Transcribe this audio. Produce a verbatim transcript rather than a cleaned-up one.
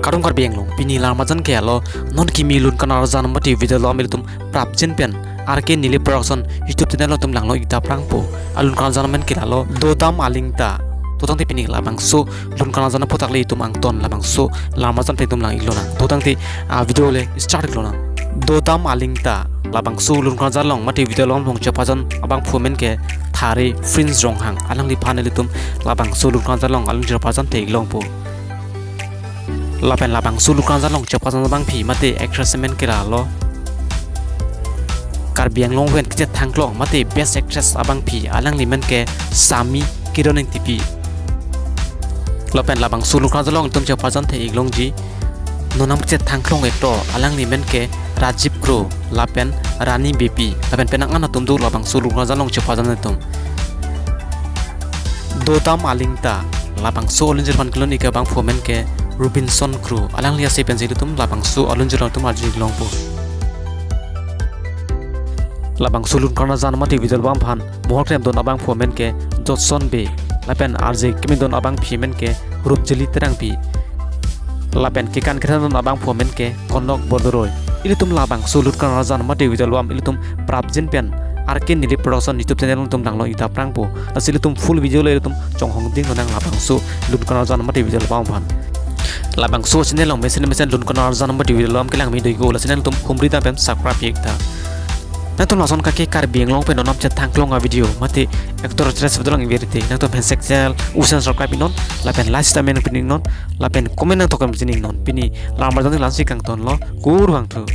Kardom Karbi Anglong, pini alam arjan ke alo, non kimi lun kanarjan mate video alam ilitum prapjin pen R K Nilip Production YouTube channel along itum langlo ik ta prangpo. Alun kanarjan amen ke lalo, Dodam Aling Ta. To tangte pini labangso lun kanarjan aphuthak le itum angton labangso alam arjan pen itum lang ik lonang. To tangte, ah, video le start ik lonang. Dodam Aling Ta, labangso lun kanarjan along mate video alam along chepajan abangphu amen ke Thare Prince Ronghang. Alangliphan ilitum labangso lun kanarjan along alun chepajan te ik longpo. Lapen labangso lun kanarjan along chepajan abangpi mate actress amen ke lalo, Karbi Anglong pen kachethan klong mate best actress abangpi, alangli amen ke Sami Kiron Engtipi. Lapen labangso lun kanarjan along itum chepajan te ik longji, non amen kachethan klong actor, alangli amen ke Rajiv Kro lapen Rani Beypi. Lapen penang an atum do labangso lun kanarjan along chepajan atum. Dodam Aling Ta, labangso alun jirpan kelun ik abangphu amen ke Robinson Kro. Alangli ase pensi ilitum labangso alun jirpan atum arju ik longpo. Labangso lun kanarjan mate video alam aphan mohor klemdun abangphu amen ke Jotson Bey, lapen arje kemedun abangpi amen ke Rupjili Terangpi, lapen kekan kethandun abangphu amen ke Konok Bordoroi. Ilitum labangso lun kanarjan mate video alam ilitum prapjin pen R K Nilip Production YouTube channel along itum langlo ik ta prangpo. Lasi ilitum full video le ilitum chonghong ding nang labangso lun kanarjan mate video alam aphan. Labangso channel along mesen mesen lun kanarjan mate video alam kelang me do ik o, lasi nangtum humri dam pen subscribe ik ta. Nangtum lason kake Karbi Anglong pen non amen chethan klong avideo mate actor actress video lang ik-et te, nangtum handshake channel usen subscribe ik non, lapen like sita men pin ik non, lapen comment nangtokam jin ik non. Pini alam arjan la-ansi kangtonlo, kurvangthu.